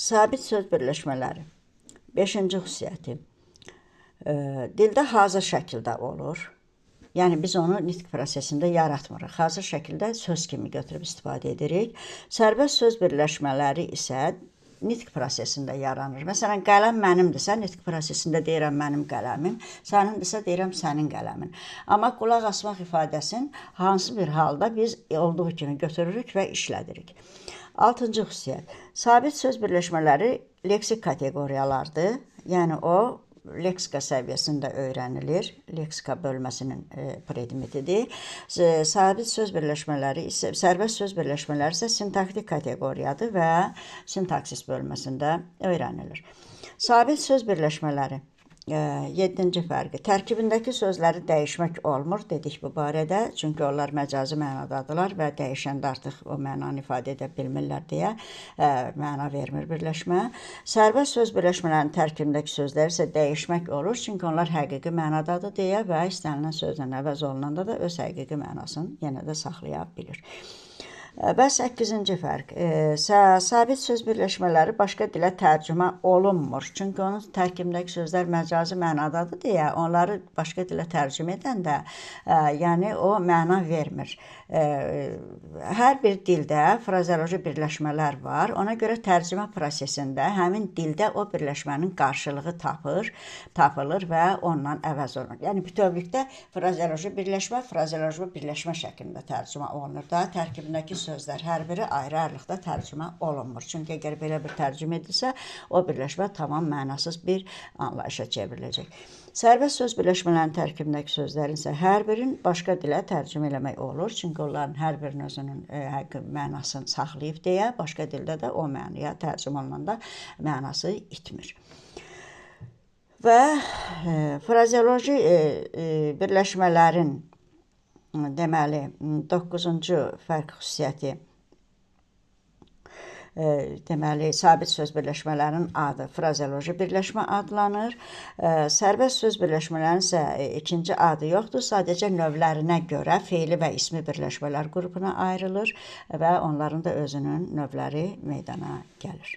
Sabit söz birləşmələri. 5-ci xüsusiyyəti. Dildə hazır şəkildə olur. Yəni biz onu nitq prosesində yaratmırıq. Hazır şəkildə söz kimi götürüb istifadə edirik. Sərbəst söz birləşmələri isə nitq prosesində yaranır. Məsələn, qələm mənimdirsə, nitq prosesində deyirəm mənim qələmim, sənindirsə deyirəm sənin qələmin. Amma qulaq asmaq ifadəsini hansı bir halda biz olduğu kimi götürürük və işlədirik. 6-cı xüsusiyyət. Sabit söz birləşmələri leksik kateqoriyalardır. Yəni o leksika səviyyəsində öyrənilir. Leksika bölməsinin predmetidir. Sabit söz birləşmələri isə, sərbəst söz birləşmələri isə sintaktik kateqoriyadır və sintaksis bölməsində öyrənilir. Sabit söz birləşmələri 7-ci fərqi. Tərkibindəki sözləri dəyişmək olmur dedik bu barədə. Çünki onlar məcazi mənadadılar və dəyişəndə artıq o mənanı ifadə edə bilmirlər deyə məna vermir birləşmə. Sərbəst söz birləşmələrinin tərkibindəki sözləri isə dəyişmək olur. Çünki onlar həqiqi mənadadır deyə və istənilən sözlə əvəz olunanda da öz həqiqi mənasını yenə də saxlaya bilir. Və 8-ci fərq. Sabit söz birləşmələri başqa dilə tərcümə olunmur. Çünki onun tərkibindəki sözlər məcazi mənadadır deyə onları başqa dilə tərcümə edəndə, yəni o məna vermir. Hər bir dildə frazeoloji birləşmələr var. Ona görə tərcümə prosesində həmin dildə o birləşmənin qarşılığı tapılır və ondan əvəz olunur. Yəni bütövlükdə frazeoloji birləşmə, frazeoloji birləşmə şəklində tərcümə olunur da. Tərkibindəki sözlər hər biri ayrı-ayrılıqda tərcümə olunmur. Çünki əgər belə bir tərcümə edilsə, o birləşmə tamam mənasız bir anlayışa çevriləcək. Sərbəst söz birləşmələrinin tərkibindəki sözlərin isə hər birinin başqa dilə tərcümə eləmək olur. Çünki onların hər birinin özünün həqiqi mənasını saxlayıb deyə, başqa dildə də o mənaya tərcümə olunanda mənası itmir. Və frazeoloji birləşmələrin deməli, 9-cu fərq xüsusiyyəti, deməli, sabit söz birləşmələrinin adı frazeoloji birləşmə adlanır. Sərbəst söz birləşmələrinin isə ikinci adı yoxdur. Sadəcə növlərinə görə feili və ismi birləşmələr qrupuna ayrılır və onların da özünün növləri meydana gəlir.